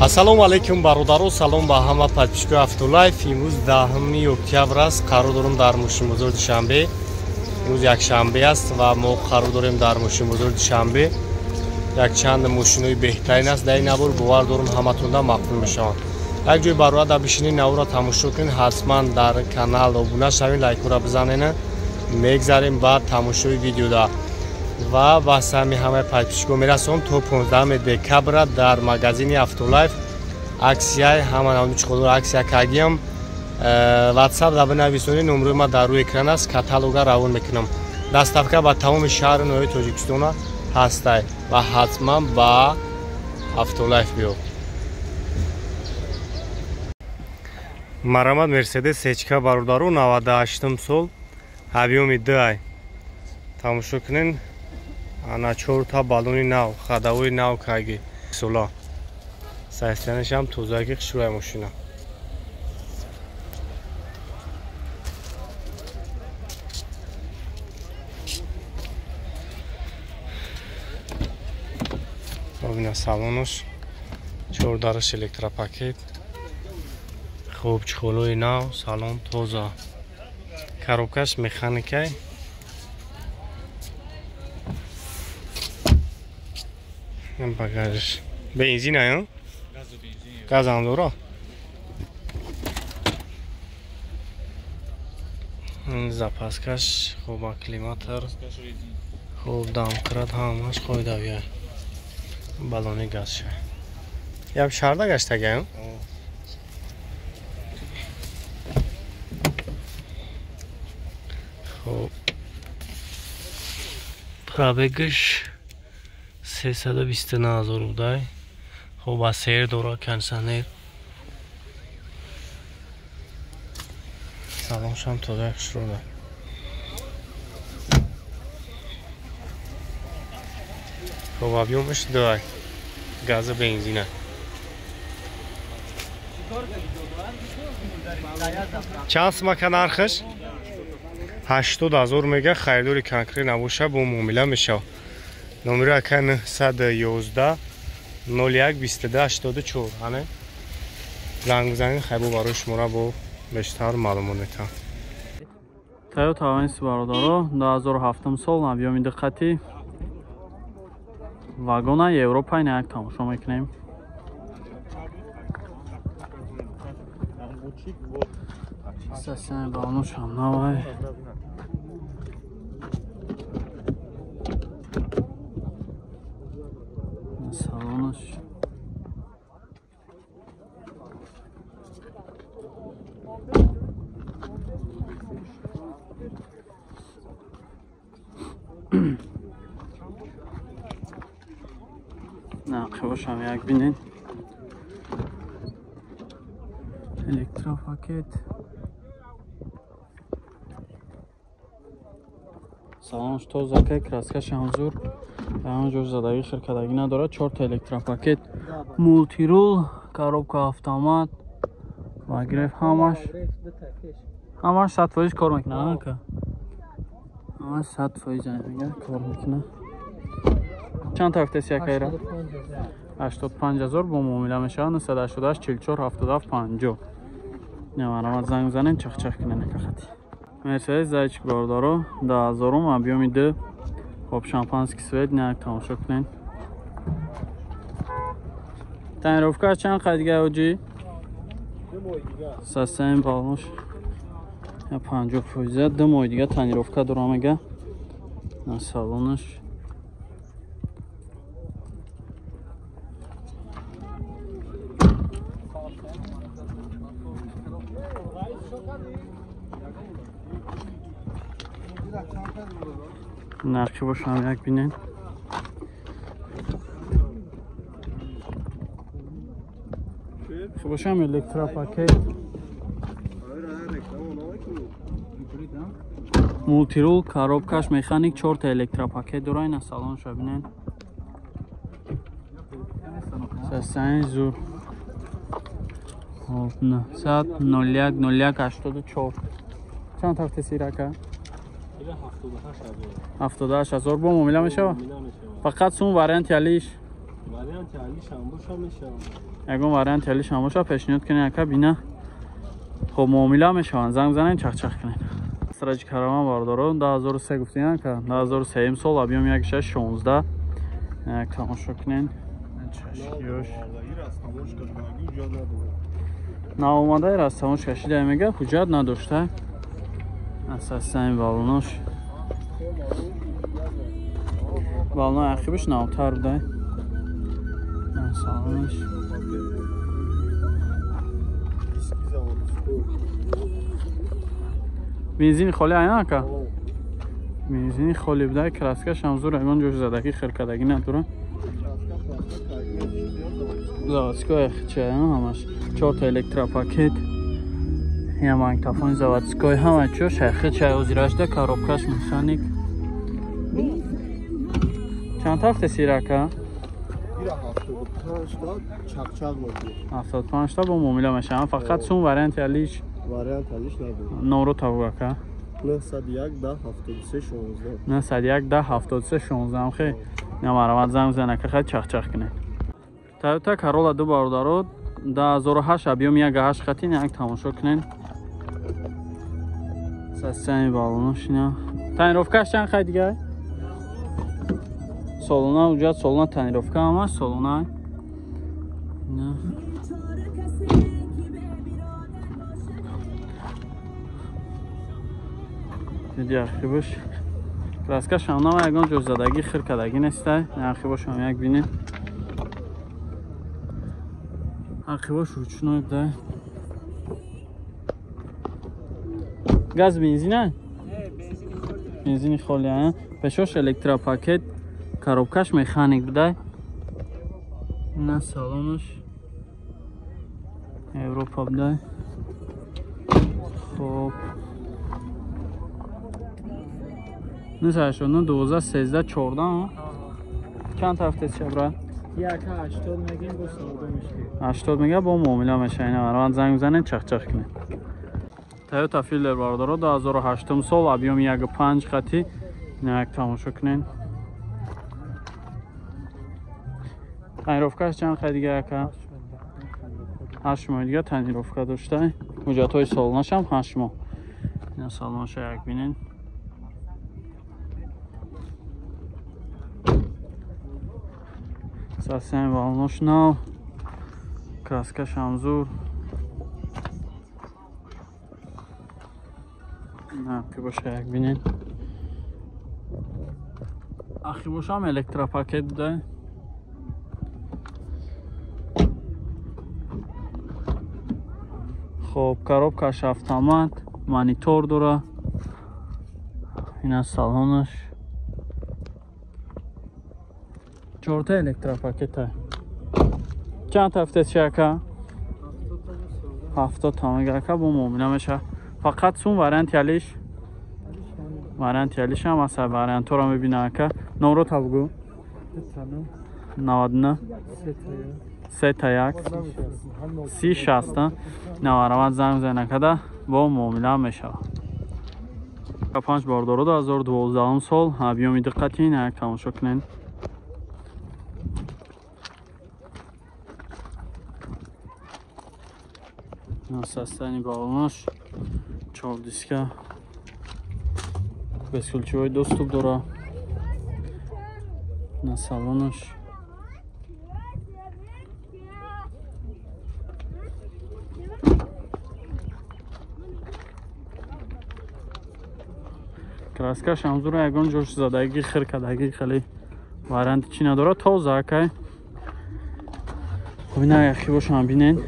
Ассалому алайкум бародаро, салом ба ҳама подписчикои Автолайф. Имрӯз 10 октябр аст, қарор дорем дар мошинбозори Душанбе. Имрӯз якшанбе аст ва мо қарор дорем дар мошинбозори Душанбе. Якчанд мошинои беҳтарин аст дар ин навор, бовар дорам ҳаматонда маъқул мешаванд. Як ҷой бародар бишинед, наворро тамошо кунед, ҳатман дар канал обуна шавед, лайкҳоро бизанед. Мегзарем ба тамошои видеода ва ба сами ҳамаи подписчикҳо мерасонам. То 15 декабра дар магазини Автолайф аксияи ҳама намуди чиқодор аксия кардиам. Ватсап да бинависонед, номерои ма дар рӯи экран аст, каталога равон мекунам. Доставка ба тамоми шаҳру ноҳияи Тоҷикистона ҳастай ва ҳатман ба Автолайф биё. Марамат Мерседес Сечка бародару 98 сол объёми 2 тамошо кунед. Ана 4 баллони нав, ходовои нав каги сола. Сайстанашам тозаги хушрӯя мошина. Бибина салонаш, 4 дараш электропакет. Хуб чхолои нав, салон тоза. Коробкаш механикай. Багаж бензин ая? Газ ҳам дора? Запаскаш хуб, акклиматор хуб, домкрат ҳамаш қоидавия. Баллони газша. Ям шаҳрда гаштага? Хуб. Пробегаш 329 000 будай. Хуб, асер дора, кондиционер. Салоншам тоза хушрӯда. Хуб, объёмаш 2 газа бензина. Чанд сумака нархаш? 80 000 мега. Харидори конкрет набоша бо муомила мешавад. Номери ака 911 01 22 84. Ане занг бизанед, хайбо барои шуморо бо бештар маълумот метаҳам. Toyota Avensis бародаро 2007 сол объёми диққати вагона Европа ина як тамошо мекунем. Сасяни балоношам навай. Салонаш нақибошам як бинед. Электропакет. Салонаш тозака, краскашам зур. Ягон ҷо задагӣ хиркадагӣ надорад. 4 электропакет, мултирул, коробка автомат ва греф ҳамаш 100% кор мекунад. Ҳамаш 100% мега кор мекунад. Чанд тафтес якайра? 85 000 бо муомила мешавад. 988 44 77 50. Намарамат занг бизанед, чахчах кунед кахати. Мерседес Зайчик бародаро 2000 объёми 2. Хоб, шампанский свет як тамошо кунед. Тонировка чанд қай дига оҷи? Сасаин балош 50%. 2 моҳи дига тонировка дора мега. Салонаш нархи бошам як бинед. Бошам электропакет, мултирул, коробкаш механик, 4 электропакет дора. Ина салонша бинед. Сасайн зур. Хоб, 900 01 01 84. Чанд тафте сирака? 78 000 бо муомила мешавад? Фақат сум варианти алиш. Варианти алиш ҳам боша мешавад. Ягон вариант алиш ҳам боша пешниҳод кунед ака бина. Хоб муомила мешаванд, занг занед, чахчах кунед. Сраҷи караван бародаро 2003 гуфтем ака, 2003 сол объём 1.16. Як тамошо кунед. Чашкиёш. Наомадаи растамош кашида мега, ҳуҷҷат надошта. Асасан балонош. Балонои ақибаш навтар буда. Салонаш. Бензини холи ая ака? Бензини холи буда, краскаш ҳам зур, ягон ҷош задагӣ хиркадагӣ надора. Заводской чая ҳамаш. 4 электропакет. Я магнитофон заводской, ҳама чо шайхи чай озирашда, коробкаш механик. Чанд тафте сирака? 75 та бо муомила мешаванд. Фақат сум варианти алиш. Вариант алиш надорад. Номро табу ака. 901 10 73 16. 901 10 73 16. Хе, намарават занг зана ка хай чахчах кунед. Toyota Corolla 2 бародаро 2008 объём 1.8 хати як тамошо кунед. Састани балонош ина. Тонировкаш чанд хай дига? Солона уҷат солона тонировка ҳама солона. Ина. Диди ахибош. Краскаш ҳам нава ягон ҷо задагӣ хиркадагӣ нестай. Ахибош ҳам як бинед. Ақибош ручной буда. Газ бензина? Бензини холи, а? Пешош электропакет, коробкаш механик буда. На салонаш Европа буда. Хоб. 989 12 13 14. Чанд ҳафта чабра? 1.80 мегем бо савдо мешавад. 80 мега бо муомила мешавад. Ина марван занг бизанед чахчах кунед. Toyota Fielder бародаро 2008 сол объём 1.5 хати. Ина як тамошо кунед. Тонировкаш чанд хай дига ака? 8 моҳ дига тонировка дошта. Ҳуҷҷатҳои солонаш ҳам 8 моҳ. Ина салонашо як бинед. Сасен балонош нав, краскаш ҳам зур. Ақибоша як бинед. Ақибошам электропакет буда. Хоб, коробкаш автомат, монитор дора. Ина салонаш. 4 электропакета. Чанд ҳафта чи ака? 70 та мега ака бо муомила мешавад. Фақат сум варианти алиш. Варианти алиш ҳам аст, вариантҳоро мебина ака. Номро та бугӯ. 99 3 1 30 60. Наварават занг зан акада бо муомила мешавад. 5 бародаро 2012 сол объёми диққати як тамошо кунед. Састани балонош 4 диска, бесключевой доступ дора. На салонаш. Краскаш ҳам зура, ягон ҷош задагӣ хиркадагӣ хеле варианти чӣ надора, тоза акай. Хоб ина яхибошам бинед.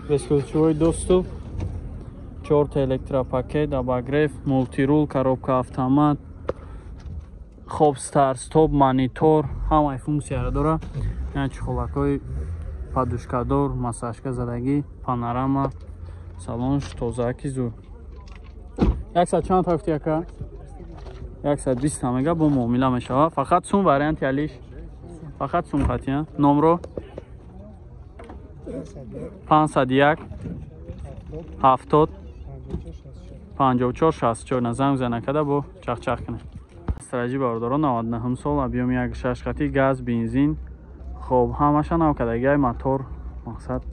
Бесключевой доступ, 4 электропакет, обогрев, мултирул, коробка автомат, хоб старт, стоп, монитор, ҳамаи функсияро дора. Яъне чехолакҳои подушкадор, массажка задагӣ, панорама, салонш тозааки зур. 100 чанд ҳафти ака? 120 мега бо муомила мешавад. Фақат сум варианти алиш. Фақат сум хати, номро 501 70 54 64 на занг зана када бо чахчах кунед. Стражи бародарон 99 сол, объём 1.6 хати, газ, бензин. Хоб, ҳамаша нав кардагиай, мотор мақсад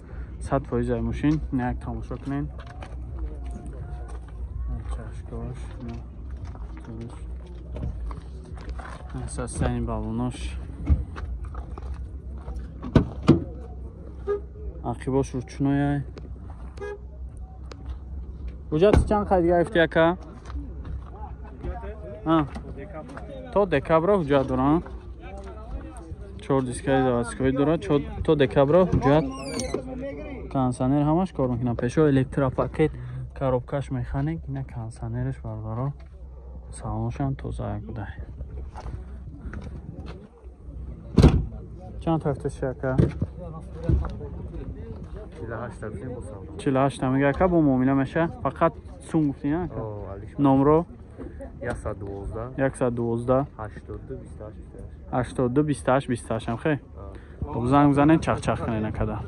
100% ай мошин. Як тамошо кунед. Чашкош. Состояние баллонош. Ақибош ручной. Ҳуҷҷати чанд қайд гирифти ака? То декабра ҳуҷҷат дорам. 4 дискаи заводской дорад. То декабра ҳуҷҷат. Кондиционер ҳамаш кор мекунад. Пешо электропакет, коробкаш механик, ина кондиционераш бародаро. Салоншам тоза буда. Чанд тафтиши ака? 48 мега ака, бо муомила меша. Фақат сум гуфтӣ ака? Номро 112 112 82 28 82 28 28 ам хе. Хоб, занг бизанед, чахчах кунед акада.